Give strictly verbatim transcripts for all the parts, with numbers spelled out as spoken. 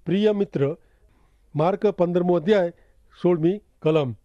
પ્રિય મિત્ર, માર્ક પંદ્રહમો અધ્યાય, સોળમી કલમ.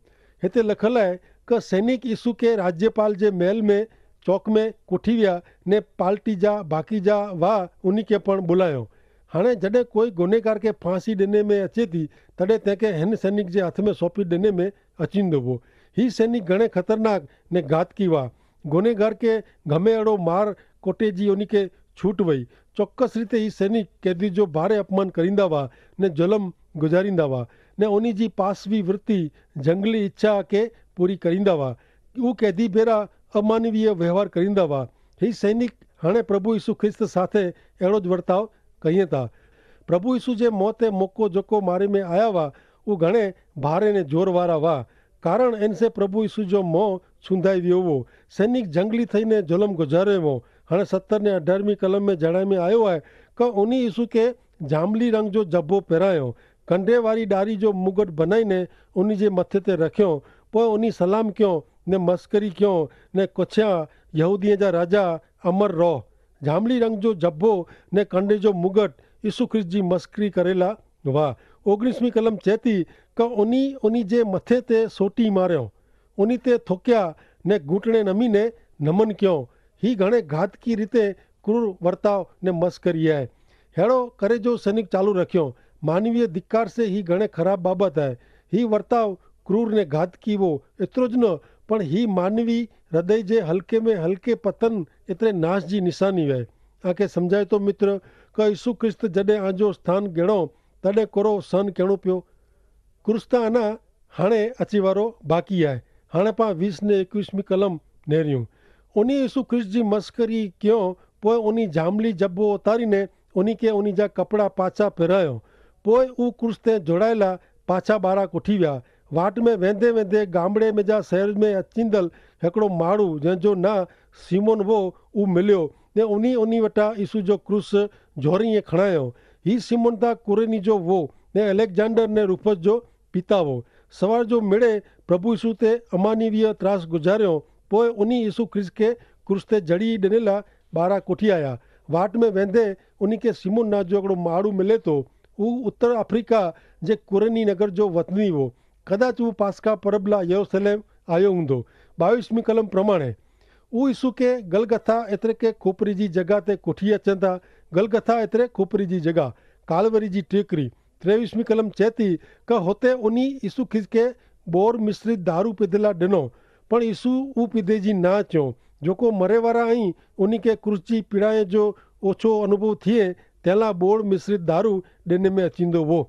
હેતે લખલ હૈ કે સૈનિક ઈસુ કે રાજ્યપાલ જે મહેલ મેં ચોક મેં કોઠી વ્યા, ને પાલટી જા ભાકી જા વા ઉની કે પણ બોલાયો. હાણે જડે કોઈ ગુનેગાર કે ફાંસી દેને મેં અચેતી, તડે તેંકે હેન સૈનિક જે હાથ મેં સોંપી દેને મેં અચીંદો વો. હી સૈનિક ઘણે ખતરનાક ને ઘાતકી વા. ગુનેગાર કે ગમે એડો માર કોટે જી ઉની કે છૂટ વય. ચોક્કસ રીતે હી સૈનિક કૈદી જો ભારે અપમાન કરીંદા વા ને જલમ ગુજારીંદા વા, ને ઉની જી પાસવી વૃત્તિ જંગલી ઇચ્છા કે પૂરી કરીંદા વા. ઉ કૈદી ભેરા અમાનવીય વ્યવહાર કરીંદા વા. હી સૈનિક હણે પ્રભુ ઈસુ ખ્રિસ્ત સાથે એડો જ વર્તાવ કહિયે તા. પ્રભુ ઈસુ જે મોતે મોકો જોકો મારે મેં આયા વા, ઉ ઘણે ભારે ને જોરવારા વા. કારણ એન સે પ્રભુ ઈસુ જો મોં સુંધાઈ વ્યો વો. સૈનિક જંગલી થઈ ને જલમ ગુજારે વો. હણે સત્તર ને અઢારમી કલમ મેં જણાઈ મેં આયો હૈ કે ઉની ઈસુ કે જાંબલી રંગ જો જબ્બો પહેરાયો, કંડેવારી ડારી જો મુગટ બનાઈ ને ઉની જે મથે તે રખ્યો, પોય ઉની સલામ ક્યો ને મસ્કરી ક્યો ને કોછ્યા, યહૂદીએ જા રાજા અમર રોહ. જાંબલી રંગ જો જબ્બો ને કંડે જો મુગટ ઈસુ ખ્રિસ્ત જી મસ્કરી કરેલા વા. ઓગણીસમી કલમ ચેતી કે ઉની ઉની જે મથે તે સોટી માર્યો, ઉની તે થોક્યા ને ગૂંટણે નમી ને નમન ક્યો. હી ઘણે ઘાતકી રીતે ક્રૂર વર્તાવ ને મસ્કરી હૈ. હેડો કરે જો સૈનિક ચાલુ રખ્યો. માનવીય ધિક્કાર સે હી ઘણે ખરાબ બાબત હૈ. હી વર્તાવ ક્રૂર ને ઘાતકી વો. એતરો જ ન, પણ હી માનવી હૃદય જે હલકે મેં હલકે પતન એતરે નાશ જી નિશાની વૈ. આકે સમજાય તો મિત્ર, કે ઈસુ ખ્રિસ્ત જડે આજો સ્થાન ગેણો, તડે કોરો સન કેણો પ્યો. ક્રૂસ તા આના હાણે અચીવારો બાકી આય. હાણે પા વીસ ને એકવીસમી કલમ નેર્યું. ઉની ઈસુ ખ્રિસ્ત જી મસ્કરી ક્યો, પોય ઉની જામલી જબ્બો ઉતારી ને ઉની કે ઉની જા કપડા પાછા પહેરાયો. પોય ઉં ક્રૂસ તે જોડાયેલા પાછા બારા કોઠીવ્યા. વાટ મેં વેંધે વેંધે ગામડે મેં જા શહેર મેં અચિંદલ હેકડો માળુ જેન જો ના સિમોન વો ઉં મિલ્યો, ને ઉની ઉની વટા ઈસુ જો ક્રૂસ જોરી એ ખણાયો. હી સિમોન તા કુરેની જો વો, ને એલેક્ઝાંડર ને રૂફસ જો પિતા વો. સવાર જો મેળે પ્રભુ ઈસુ તે અમાનવીય ત્રાસ ગુજાર્યો. પોય ઉની ઈસુ ખ્રિસ્ત કે ક્રૂસ તે જડી ડનેલા બારા કોઠી આયા. વાટ મેં વેંધે ઉની કે સિમોન ના જો એકડો માળુ મિલે તો, ઉં ઉત્તર આફ્રિકા જે કુરેની નગર જો વતની વો. કદાચ ઉં પાસ્કા પરબલા યરુસલેમ આયો હૂંદો. બાવીસમી કલમ પ્રમાણે ઉં ઈસુ કે ગલગથા એતરે કે ખોપરી જી જગા તે કોઠી અચેતા. ગલગથા એતરે ખોપરી જી જગા, કાલવરી જી ટેકરી. ત્રેવીસમી કલમ ચેતી કે હોતે ઉની ઈસુ ખ્રિસ્ત કે બોર મિશ્રિત દારૂ પીધેલા ડેનો. પણ ઈસુ ઉં પીધે જી ના ચ્યો. જોકો મરેવારા અહીં ઉની કે ક્રૂસ જી પીડાએ જો ઓછો અનુભવ થિયે, તેલા બોર મિશ્રિત દારૂ ડેને મેં અચીંદો વો.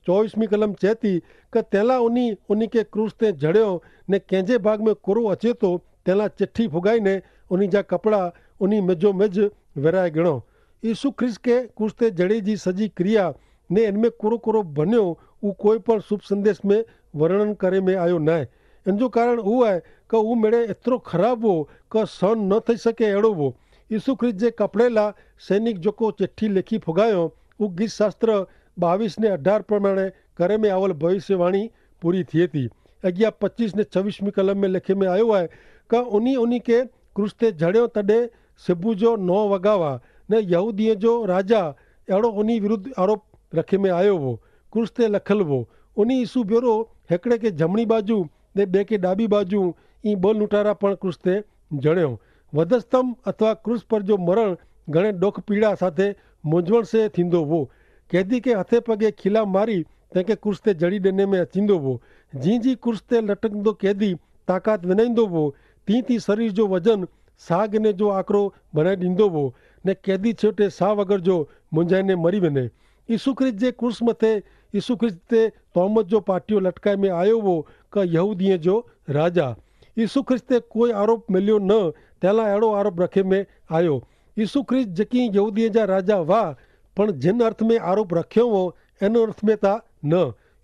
ચોવીસમી કલમ ચેતી કે તેલા ઉની ઉની કે ક્રૂસ તે જડ્યો, ને કેંજે ભાગ મેં કોરો અચેતો તેલા ચિઠ્ઠી ફુગાઈ ને ઉની જા કપડા ઉની મેજો મેજ વેરાય ગણો. ઈસુ ખ્રિસ્ત કે ક્રૂસ તે જડે જી સજી ક્રિયા ને એન મેં કોરો કોરો ભન્યો, ઉં કોઈ પણ શુભ સંદેશ મેં વર્ણન કરે મેં આયો નાય. એન જો કારણ ઉં આય કે ઉં મેળે એતરો ખરાબ વો કે સહન ન થઈ શકે એડો વો. ઈસુ ખ્રિસ્ત જે કપડેલા સૈનિક જોકો ચિઠ્ઠી લેખી ફુગાયો, ઉં ગીત શાસ્ત્ર બાવીસ ને અઢાર પ્રમાણે કરે મેં આવલ ભવિષ્યવાણી પૂરી થિયે તી. અગિયા પચ્ચીસ ને છવીસમી કલમ મેં લેખે મેં આયો હૈ કે ઉની ઉની કે ક્રૂસ તે જડ્યો તદે સિબુ જો નો વગાવા, ને યહૂદીએ જો રાજા એડો ઉની વિરુદ્ધ આરોપ રખે મેં આયો વો. ક્રૂસ તે લખલ વો. ઉની ઈસુ ભેરો હેકડે કે જમણી બાજુ ને બે કે ડાબી બાજુ ઈ બલ નુટારા પણ ક્રૂસ તે જડ્યો. વધસ્તંભ અથવા ક્રૂસ પર જો મરણ ઘણે ડોખ પીડા સાથે મોજવણ સે થીંદો વો. કેદી કે હથે પગે ખીલા મારી તેંકે ક્રૂસ તે જડી દેને મેં અચીંદો વો. જી જી ક્રૂસ તે લટકંદો કેદી તાકાત વેનાઈંદો વો, તી તી શરીર જો વજન સાગ ને જો આકરો ભનાઈ દીંદો વો, ને કેદી છેવટે સા વગર જો મુંજાઈ ને મરી વેને. ઈસુ ખ્રિસ્ત જે ક્રૂસ મતે ઈસુ ખ્રિસ્ત તે તોમત જો પાટ્યો લટકાઈ મેં આયો વો કે યહૂદીએ જો રાજા. ઈસુ ખ્રિસ્ત તે કોઈ આરોપ મેલ્યો ન, તેલા એડો આરોપ રખે મેં આયો. ઈસુ ખ્રિસ્ત જેકી યહૂદીએ જા રાજા વા, પણ જેન અર્થ મેં આરોપ રખ્યો વો એન અર્થ મેં તા ન.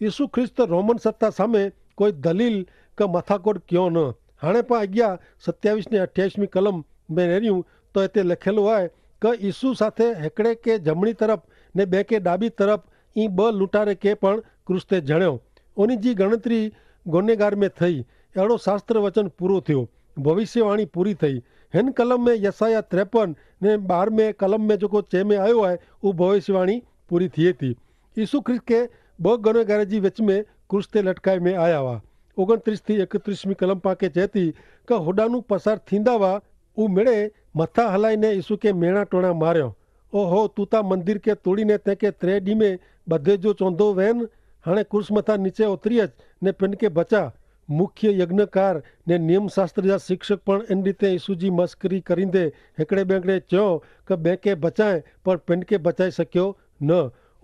ઈસુ ખ્રિસ્ત રોમન સત્તા સામે કોઈ દલીલ કે માથાકોટ ક્યો ન. હાણે પા અગિયા સત્યાવીસ ને અઠ્યાવીસમી કલમ મેં નેર્યું તો એતે લખેલો આય કે ઈસુ સાથે હેકડે કે જમણી તરફ ને બે કે ડાબી તરફ ઈ બ લૂંટારે કે પણ ક્રૂસ તે જણ્યો. ઓની જી ગણતરી ગોનેગાર મેં થઈ. એડો શાસ્ત્ર વચન પૂરો થયો, ભવિષ્યવાણી પૂરી થઈ. હેન કલમ મેં યસાયા ત્રેપન ને બાર મેં કલમ મેં જોકો ચે મેં આયો આય ઉં ભવિષ્યવાણી પૂરી થિયે તી. ઈસુ ખ્રિસ્ત કે બહ ગનેગારે જી વચ્ચે મેં ક્રૂસ તે લટકાઈ મેં આયા વા. ઓગણત્રીસ થી એકત્રીસમી કલમ પાંકે ચેતી કે હોડાનું પસાર થીંદા વા ઉમેડે મથા હલાઈ ને ઈસુ કે મેણા ટોણા માર્યો. ઓહો તું તા મંદિર કે તોડી ને તેંકે ત્રે ડી મેં બધે જો ચોંધો વેન. હાણે ક્રૂસ મથા નીચે ઓતરી જ ને પેન કે બચા. મુખ્ય યજ્ઞકાર ને નિયમશાસ્ત્ર જા શિક્ષક પણ એન રીતે ઈસુ જી મસ્કરી કરીંદે હેકડે બેંકડે ચ્યો કે બેંકે બચાય પણ પેન કે બચાઈ શક્યો ન.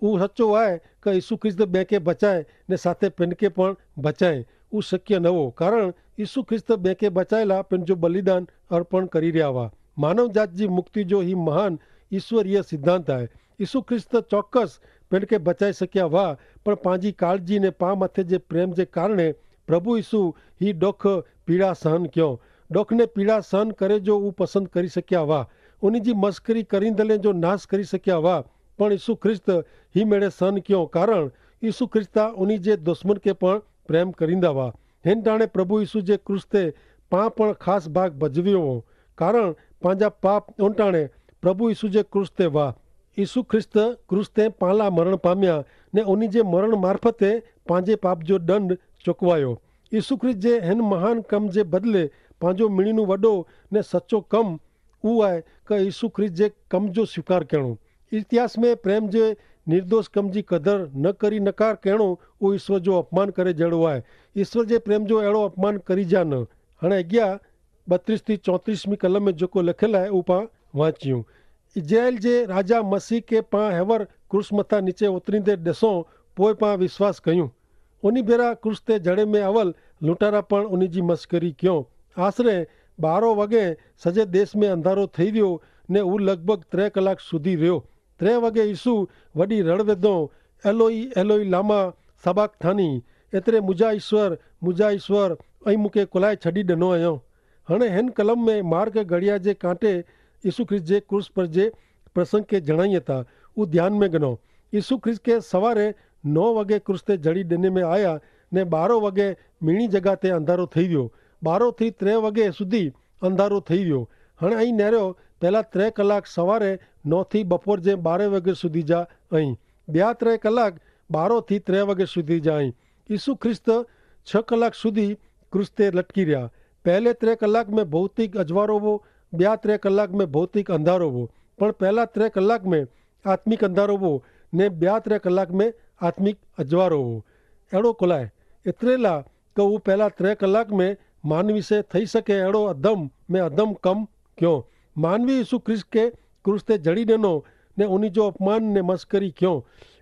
ઉહ સચો આય કે ઈસુ ખ્રિસ્ત બેંકે બચાય ને સાથે પેનકે પણ બચાય. ઉહ શક્ય નવો કારણ ઈસુ ખ્રિસ્ત બેંકે બચાયેલા પેનજો બલિદાન અર્પણ કરી રહ્યા વા. માનવજાત જી મુક્તિ જો હી મહાન ઈસ્વરીય સિદ્ધાંત આય. ઈસુ ખ્રિસ્ત ચોક્કસ પેનકે બચાઈ શક્યા વા પણ પાંજી કાળજી ને પા માથે જે પ્રેમ જે કારણે પ્રભુ ઈસુ હી ડોખ પીડા સહન ક્યો. ડોખને પીડા સહન કરે જો ઉપસંદ કરી શક્યા વા ઉની જી મસ્કરી કરીંદલે જો નાસ કરી શક્યા વા. પણ ઈસુ ખ્રિસ્ત હી મેળે સન ક્યો કારણ ઈસુ ખ્રિસ્તા ઉની જે દુશ્મન કે પણ પ્રેમ કરીંદા વા. હેન ટાણે પ્રભુ ઈસુ જે ક્રૂસ તે પા પણ ખાસ ભાગ ભજવ્યો હો કારણ પાંજા પાપ ઓન ટાણે પ્રભુ ઈસુ જે ક્રૂસ તે વા. ઈસુ ખ્રિસ્ત ક્રૂસ તે પાંલા મરણ પામ્યા ને ઉની જે મરણ મારફતે પાંજે પાપ જો દંડ ચોકવાયો. ઈસુ ખ્રિસ્ત જે હેન મહાન કમ જે બદલે પાંજો મિણીનું વડો ને સચો કમ ઉ આય કે ઈસુ ખ્રિસ્ત જે કમ જો સ્વીકાર કહેણો. ઇતિહાસ મેં પ્રેમ જે નિર્દોષ કમ જી કદર ન કરી નકાર કહેણો ઉ ઈસુ જો અપમાન કરે જેડો આય. ઈસુ જે પ્રેમ જો એડો અપમાન કરી જા ન. હણે અગિયા બત્રીસ થી ચોત્રીસમી કલમ મેં જોકો લખેલા હૈ ઉપા વાંચ્યું. ઇઝરાયેલ જે રાજા મસીહ કે પાં હેવર ક્રૂસ મતા નીચે ઉતરી દે દેસો પોય પાં વિશ્વાસ કહ્યું. ઉની ભેરા ક્રૂસ તે જડે મેં આવલ લૂંટારા પણ ઉની જી મસ્કરી ક્યો. આશરે બારો વગે સજે દેશ મેં અંધારો થઈ વ્યો ને ઉ લગભગ ત્રે કલાક સુધી રહ્યો. ત્રે વગે ઈસુ વડી રડવેદો, એલોઈ એલોઈ લામા સબાક થાની? એતરે મુજા ઈસ્વર મુજા ઈસ્વર, અહીં મુકે કોલાએ છડી ડનો અયો. હણે હેન કલમ મેં માર્ગ ગડિયા જે કાંટે ઈસુ ખ્રિસ્ત જે ક્રૂસ પર જે પ્રસંગ કે જણાઈ હતા. ઉ ધ્યાન મેં ગનો ઈસુ ખ્રિસ્ત કે સવારે નો વગે ક્રૂસ તે જડી ડેને મેં આયા ને બારો વગે મીણી જગા તે અંધારો થઈ વ્યો. બારો થી ત્રે વગે સુધી અંધારો થઈ વ્યો. હણે અહીં નેરો પહેલા ત્રે કલાક સવારે નો થી બપોર જે બારે વગે સુધી જા અહીં. બ્યા ત્રે કલાક બારો થી ત્રે વગે સુધી જા અહીં. ઈસુ ખ્રિસ્ત છ કલાક સુધી ક્રૂસ તે લટકી રહ્યા. પહેલે ત્રે કલાક મેં ભૌતિક અજવારો વો, બ્યા ત્રે કલાક મેં ભૌતિક અંધારો વો. પણ પહેલા ત્રે કલાક મેં આત્મિક અંધારો વો ને બ્યા ત્રે કલાક મેં આત્મિક અજવારો વો. એડો કોલાય એતરેલા કે ઉં પહેલા ત્રે કલાક મેં માનવી સે થઈ શકે એડો અધમ મેં અધમ કમ ક્યો. માનવી ઈસુ ખ્રિસ્ત કે ક્રૂસ તે જડી દેનો ને ઉની જો અપમાન ને મસ્કરી ક્યો.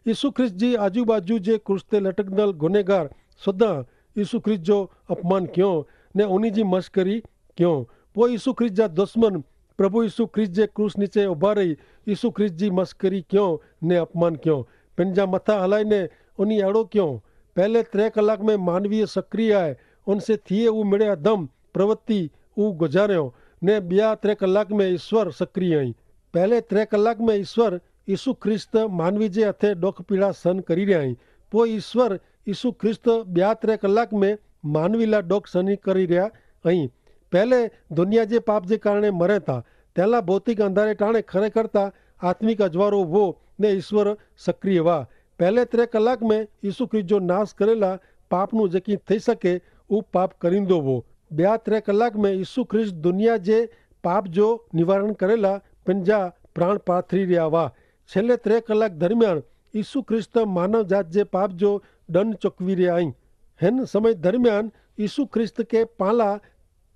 ઈસુ ખ્રિસ્ત જી આજુબાજુ જે ક્રૂસ તે લટકદલ ગુનેગાર સદા ઈસુ ખ્રિસ્ત જો અપમાન ક્યો ને ઉની જી મસ્કરી ક્યો. પોય ઈસુ ખ્રિસ્ત જા દુશ્મન પ્રભુ ઈસુ ખ્રિસ્ત જે ક્રૂસ નીચે ઉભા રહી ઈસુ ખ્રિસ્ત જી મસ્કરી ક્યો ને અપમાન ક્યો. પેનજા મથા હલાઈ ને ઉની એડો ક્યો. પહેલે ત્રે કલાક મેં માનવીય સક્રિય આય ઉનસે થિયે ઉં મેળે અધમ પ્રવત્તિ ઉં ગજાર્યો. ને બ્યા ત્રે કલાક મેં ઈસ્વર સક્રિય અહીં. પહેલે ત્રે કલાક મેં ઈસ્વર ઈસુ ખ્રિસ્ત માનવી જે હતે ડોખ પીડા સન કરી રહ્યા અહીં. પોય ઈસ્વર ઈસુ ખ્રિસ્ત બ્યા ત્રે કલાક મેં માનવી લા ડોખ સની કરી રહ્યા અહીં. પહેલે દુનિયા જે પાપ જે કારણે મરે તા તેલા ભૌતિક અંધારે ટાણે ખરેખર તા આત્મિક અજવારો વો ને ઈસ્વર સક્રિય વા. પહેલે ત્રે કલાક મેં ઈસુ ખ્રિસ્ત જો નાસ કરેલા પાપનું જેકી થઈ શકે ઉપ પાપ કરીંદો વો. બ્યા ત્રે કલાક મેં ઈસુ ખ્રિસ્ત દુનિયા જે પાપ જો નિવારણ કરેલા પન જા પ્રાણ પાથરી રહ્યા વા. છેલ્લે ત્રે કલાક દરમિયાન ઈસુ ખ્રિસ્ત માનવ જાત જે પાપ જો દંડ ચોકવી રહ્યા અહીં. હેન સમય દરમિયાન ઈસુ ખ્રિસ્ત કે પાલા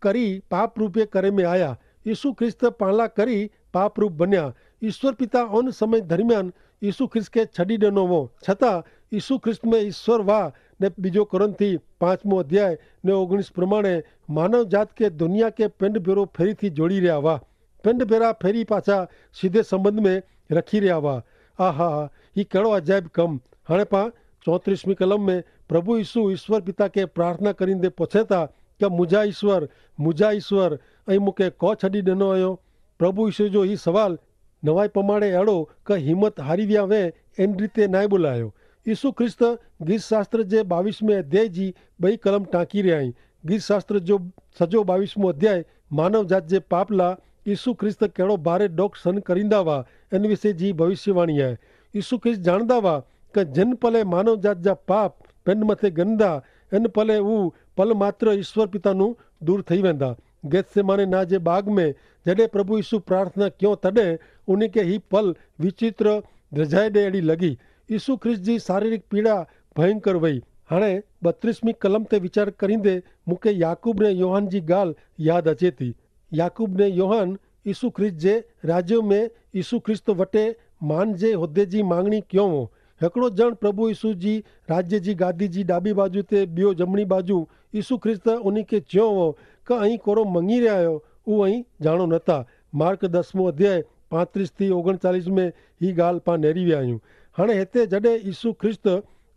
કરી પાપરૂપે કરે મેં આયા. ઈસુ ખ્રિસ્ત પાલા કરી પાપરૂપ બન્યા. ઈસ્વર પિતા ઓન સમય દરમિયાન ઈસુ ખ્રિસ્ત કે છડી દેનો વો. છતાં ઈસુ ખ્રિસ્ત મેં ઈસ્વર વાહ ને બીજો કોરિંથી પાંચમો અધ્યાય ને ઓગણીસ પ્રમાણે માનવ જાત કે દુનિયા કે પેંડ ભેરો ફેરી થી જોડી રહ્યા વાહ. પેંડ ભેરા ફેરી પાછા સીધે સંબંધ મેં રખી રહ્યા વાહ. આહા, હી કેડો અજાયબ કમ. હણે પા ચોત્રીસમી કલમ મેં પ્રભુ ઈસુ ઈસ્વર પિતા કે પ્રાર્થના કરીંદે પોછેતા કે મુજા ઈસ્વર મુજા ઈસ્વર, અહીં મુકે કો છડી દેનો અયો? પ્રભુ ઈસુ જો હી સવાલ નવાઈ પમાડે એડો કે હિંમત હારી વ્યા વે એન રીતે નાઈ બોલાયો. ઈસુ ખ્રિસ્ત ગ્રીસ શાસ્ત્ર જે બાવીસ મેં અધ્યાય જી બહી કલમ ટાંકી રહ્યા હી. ગ્રીસ શાસ્ત્ર જો સજો બાવીસ મો અધ્યાય માનવ જાત જે પાપલા ઈસુ ખ્રિસ્ત કેડો ભારે ડોક સન કરીંદા વા એન વિશે જી ભવિષ્યવાણી હૈ. ઈસુ ખ્રિસ્ત જાણદા વા કે જેન પલે માનવજાત જા પાપ પેન મતે ગનદા, એન પલે ઉ પલ માત્ર ઈસ્વર પિતાનું દૂર થઈ વેંદા. ગેથસેમાને ના જે બાગ મેં જડે પ્રભુ ઈસુ પ્રાર્થના ક્યો તદે ઉની કે હી પલ વિચિત્ર દ્રજાય દે એડી લગી. ઈસુ ખ્રિસ્ત જી શારીરિક પીડા ભયંકર વય. હાણે બત્રીસમી કલમ તે વિચાર કરીંદે મુકે યાકૂબ ને યોહાન જી ગાલ યાદ અચેતી. યાકૂબ ને યોહાન ઈસુ ખ્રિસ્ત જે રાજ્યો મેં ઈસુ ખ્રિસ્ત વટે માન જે હોદ્દે જી માંગણી ક્યો વો. હેકડો જણ પ્રભુ ઈસુ જી રાજ્ય જી ગાદી જી ડાબી બાજુ તે બ્યો જમણી બાજુ ઈસુ ખ્રિસ્ત ઉની કે ચ્યો વો કે અહીં કોરો મંગી રહ્યા હો? ઉ અહીં જાણો નતા. માર્ક દસમો અધ્યાય પાંત્રીસ થી ઓગણચાલીસ મેં હી ગાલ પાં નેરી વ્યા આયું. હાણે હેતે જડે ઈસુ ખ્રિસ્ત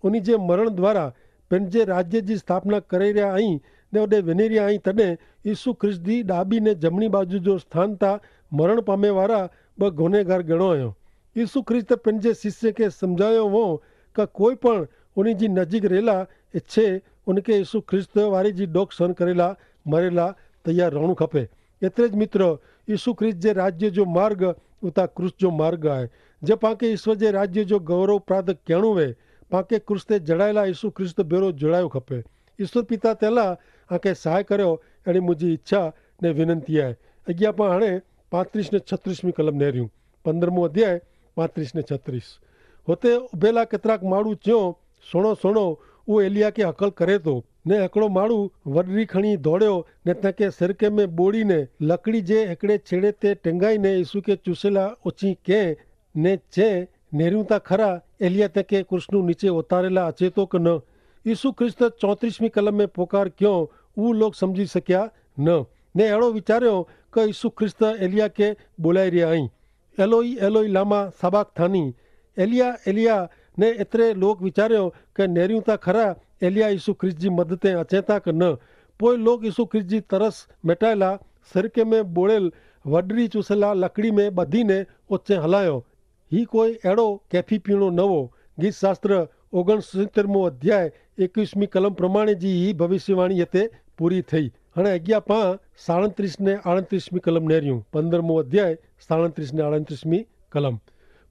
ઉની જે મરણ દ્વારા પેનજે રાજ્ય જી સ્થાપના કરાઈ રહ્યા અહીં ને ઓડે વેનેરિયા અહીં તદે ઈસુ ખ્રિસ્ત જી ડાબી ને જમણી બાજુ જો સ્થાન તા મરણ પામે વારા બ ગોનેગાર ગણો અયો. ઈસુ ખ્રિસ્ત પેનજે શિષ્ય કે સમજાયો વો કે કોઈ પણ ઉની જી નજીક રહેલા એ છે ઉનકે ઈસુ ખ્રિસ્ત વારી જી ડોક સહન કરેલા મરેલા તૈયાર રહણું ખપે. એતરે જ મિત્ર, ઈસુ ખ્રિસ્ત જે રાજ્ય જો માર્ગ ઉતા ક્રૂસ જો માર્ગ આય. જે પાંકે ઈસ્વર જે રાજ્ય જો ગૌરવ પ્રાપ્ત કહેણું વે પાંકે ક્રૂસ તે જડાયેલા ઈસુ ખ્રિસ્ત ભેરો જોડાયો ખપે. ઈસ્વર પિતા તેલા આંકે સહાય કર્યો એની મુજી ઇચ્છા ને વિનંતી આય. અગિયા પાં હણે પાંત્રીસ ને છત્રીસમી કલમ નહર્યું. પંદ્રહમો અધ્યાય પાંત્રીસ ને છત્રીસ. હોતે ઉભેલા કેતરાક માળું ચ્યો, સુણો સુણો, ઉ એલિયા કે હકલ કરે તો. ને હકડો માળું વડરી ખણી ધોડ્યો ને તેંકે સિરકે મેં બોડી ને લકડી જે હેકડે છેડે તે ટેંગાઈ ને ઈસુ કે ચૂસેલા ઓછી કેહ ને ચે નેર્યું તા ખરા એલિયા તેંકે કૃષ્ણનું નીચે ઓતારેલા અચેતો કે ન? ઈસુ ખ્રિસ્ત ચોત્રીસમી કલમ મેં પોકાર ક્યો ઉ લોક સમઝી શક્યા ન. ને એડો વિચાર્યો કે ઈસુ ખ્રિસ્ત એલિયા કે બોલાઈ રહ્યા અહીં. એલોઈ એલોઈ લામા સાબાક થાની. એલિયા એલિયા ને એતરે લોક વિચાર્યો કે નેર્યું તા ખરા એલિયા ઈસુ ખ્રિસ્ત જી મદતે અચેતા કે ન? પોય લોક ઈસુ ખ્રિસ્ત જી તરસ મેટાયેલા સરકે મેં બોળેલ વડરી ચૂસેલા લકડી મેં બધી ને ઓચ્છે હલાયો. હી કોઈ એડો કેફી પીણો નવો. ગીત શાસ્ત્ર ઓગણસિત્તેરમો અધ્યાય એકવીસમી કલમ પ્રમાણે જી હી ભવિષ્યવાણી યતે પૂરી થઈ. હણે અગિયા પાં સાડત્રીસ ને આડત્રીસમી કલમ નેર્યું. પંદ્રહમો અધ્યાય સાડત્રીસ ને આડત્રીસમી કલમ.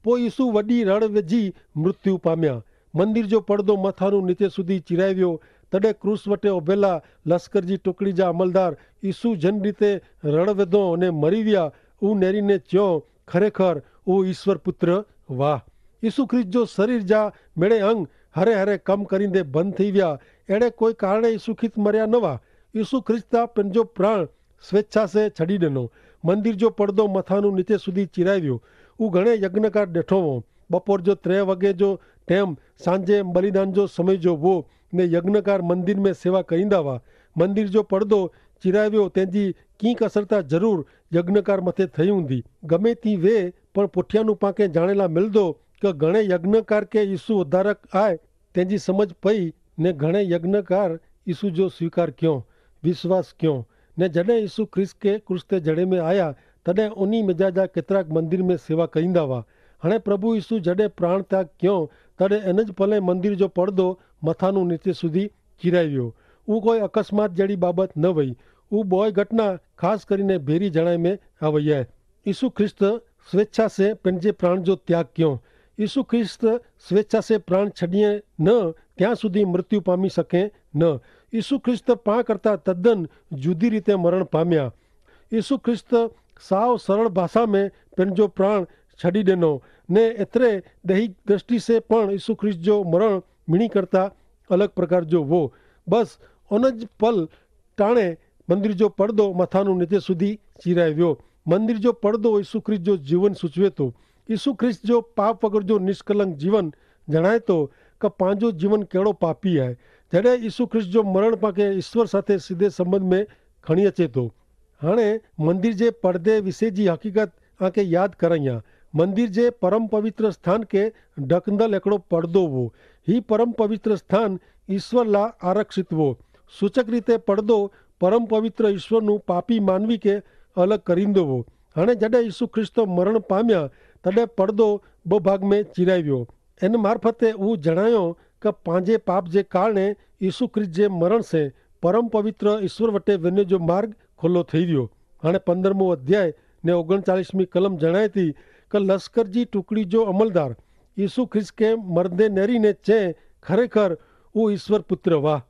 પો ઈસુ વડી રડવેજી મૃત્યુ પામ્યા. મંદિર જો પડદો મથાનું નીચે સુધી ચિરાવ્યો. તદે ક્રૂસ વટે ઓભેલા લશ્કર જી ટુકડી જા અમલદાર ઈસુ જન રીતે રડવેધો અને મરી વ્યા ઉનેરી ને ચ્યો, ખરેખર ઉ ઈસ્વર પુત્ર વાહ. ઈસુ ખ્રિસ્ત જો શરીર જા મેળે અંગ હરે હરે કમ કરીંદે બંધ થઈ વ્યા. એડે કોઈ કારણે ઈસુ ખ્રિસ્ત મર્યા નવા. ઈસુ ખ્રિસ્ત તા પેનજો પ્રાણ સ્વેચ્છા સે છડી દેનો. મંદિર જો પડદો મથાનું નીચે સુધી ચિરાવ્યો. ઉં ઘણે યજ્ઞકાર દેઠો વો. બપોર જો ત્રે વગે જો ટેમ સાંજે બલિદાન જો સમય જો વો. ને યજ્ઞકાર મંદિર મેં સેવા કરીંદા વા. મંદિર જો પડદો ચિરાવ્યો તેની કિંક અસરતા જરૂર યજ્ઞકાર મતે થઈ ઊંધી. ગમે તી વે પણ પોઠિયાનું પાંકે જાણેલા મિલદો કે ઘણે યજ્ઞકાર કે ઈસુ ઉદ્ધારક આય તેની સમજ પઈ. ને ઘણે યજ્ઞકાર ઈસુ જો સ્વીકાર ક્યો, વિશ્વાસ ક્યો. ને જડે ઈસુ ખ્રિસ્ત કે ક્રૂસ તે જડે મેં આયા તદે ઉની મેજા જા કેતરાક મંદિર મેં સેવા કરીંદા વા. હણે પ્રભુ ઈસુ જડે પ્રાણ ત્યાગ ક્યો તદે એન જ પલે મંદિર જો પડદો મથાનું નીચે સુધી ચિરાવ્યો. ઉં કોઈ અકસ્માત જેડી બાબત ન વય. ઉં બોય ઘટના ખાસ કરીને ભેરી જણાય મેં આવય હૈ. ઈસુ ખ્રિસ્ત સ્વેચ્છા સે પેનજે પ્રાણ જો ત્યાગ ક્યો. ઈસુ ખ્રિસ્ત સ્વેચ્છા સે પ્રાણ છડિયે ન ત્યાં સુધી મૃત્યુ પામી શકે ન. ઈસુ ખ્રિસ્ત પા કરતા તદ્દન જુદી રીતે મરણ પામ્યા. ઈસુ ખ્રિસ્ત સાવ સરળ ભાષા મેં પેનજો પ્રાણ છડી દેનો. ને એતરે દૈહિક દ્રષ્ટિ સે પણ ઈસુ ખ્રિસ્ત જો મરણ મિણી કરતા અલગ પ્રકાર જો વો. બસ ઓન જ પલ ટાણે મંદિર જો પડદો મથાનું નીચે સુધી ચીરાઈ વ્યો. મંદિર જો પડદો ઈસુ ખ્રિસ્ત જો જીવન સૂચવે તો. ઈસુ ખ્રિસ્ત જો પાપ વગર જો નિષ્કલંક જીવન જણાય તો કે પાંજો જીવન કેડો પાપી હૈ. જડે ઈસુ ખ્રિસ્ત જો મરણ પાંકે ઈસ્વર સાથે સીધે સંબંધ મેં ખણી અચે તો. હાણે મંદિર જે પડદે વિશે જી હકીકત આંકે યાદ કરાયા. મંદિર જે પરમ પવિત્ર સ્થાન કે ઢકંદલ એકડો પડદો વો. હી પરમ પવિત્ર સ્થાન ઈસ્વર લા આરક્ષિત વો. સૂચક રીતે પડદો પરમ પવિત્ર ઈસ્વરનું પાપી માનવી કે અલગ કરીંદો વો. હાણે જડે ઈસુ ખ્રિસ્ત મરણ પામ્યા તદે પડદો બભાગ મેં ચિરાવ્યો. એન મારફતે ઉં જણાયો કે પાંજે પાપ જે કારણે ઈસુ ખ્રિસ્ત જે મરણ સે પરમ પવિત્ર ઈસ્વર વટે વેને જો માર્ગ ખોલો થઈ વ્યો. હાણે પંદ્રહમો અધ્યાય ને ઓગણચાલીસમી કલમ જણાયતી કે લશ્કર જી ટુકડી જો અમલદાર ઈસુ ખ્રિસ્ત કે મરદે નેરી ને ચે, ખરેખર ઉ ઈસ્વર પુત્ર વાહ.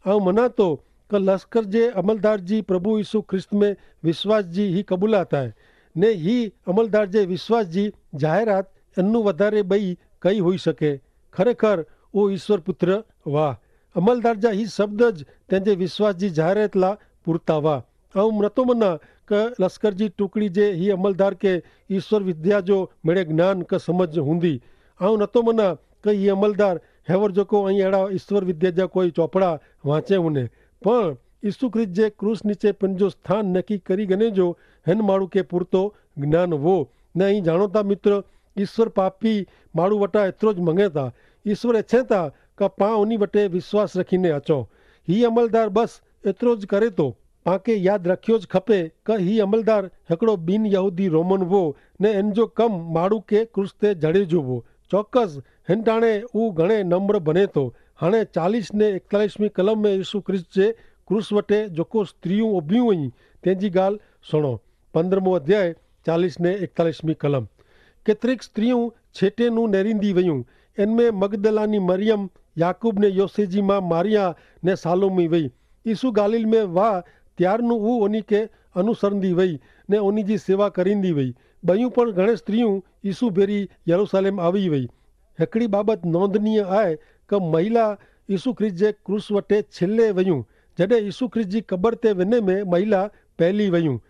આઉં મનાતો કે લશ્કર જે અમલદાર જી પ્રભુ ઈસુ ખ્રિસ્ત મેં વિશ્વાસ જી હી કબૂલાત હૈ, ને હી અમલદાર જે વિશ્વાસ જી જાહેરાત એનનું વધારે બઈ કઈ હોઈ શકે? ખરેખર ઉ ઈસ્વર પુત્ર વાહ. અમલદાર જા હી શબ્દ જ તેનજે વિશ્વાસ જી જાહેરાત લા પૂરતા વાહ. આઉં નતો મના કે લશ્કર જી ટુકડી જે હી અમલદાર કે ઈસ્વર વિદ્યા જો મેળે જ્ઞાન કે સમજ હુંદી. આઉં નતો મના કે હી અમલદાર હેવર જોકો અહીં એડા ઈસ્વર વિદ્યા જા કોઈ ચોપડા વાંચે હુને. પણ ઈસુ ખ્રિસ્ત જે ક્રૂસ નીચે પન જો સ્થાન નક્કી કરી ગને જો હેન માળું કે પૂરતો જ્ઞાન વો. ને અહીં જાણોતા મિત્ર, ઈસ્વર પાપી માળું વટા એતરો જ મંગેતા. ઈસ્વર એછેતા કે પાં ઉની વટે વિશ્વાસ રખીને અચો. હી અમલદાર બસ એતરો જ કરે તો. પાંકે યાદ રાખ્યો જ ખપે કે હી અમલદાર હેકડો બિનયહૂદી રોમન વો, ને એન જો કમ માડૂ કે ક્રૂસ તે જડે જો વો. ચોક્કસ હેન ટાણે ઉં ઘણે નમ્ર ભને તો. હાણે ચાલીસ ને એકતાલીસમી કલમ મેં ઈસુ ખ્રિસ્ત જે ક્રૂસ વટે જોકો સ્ત્રી ઉં ઓભી વયી તેની ગાલ સુણો. પંદ્રહમો અધ્યાય, ચાલીસ ને એકતાલીસમી કલમ. કેતરિક સ્ત્રી ઉં છેટે નું નેરીંદી વયું. એન મેં મગદલાની મરિયમ, યાકૂબ ને યોસેજી માં મારિયા, ને સાલોમી વય. ઈસુ ગાલિલ મેં વાહ ત્યારનું ઉં ઓની કે અનુસરંદી વય, ને ઓની જી સેવા કરીંદી વય. બયું પણ ઘણે સ્ત્રી ઉં ઈસુ ભેરી યરૂસાલેમ આવી વય. હેકડી બાબત નોંધનીય આય, કે મહિલા ઈસુ ખ્રિસ્ત જે ક્રૂસ વટે છેલ્લે વયું. જડે ઈસુ ખ્રિસ્ત જી કબર તે વેને મેં મહિલા પહેલી વયું.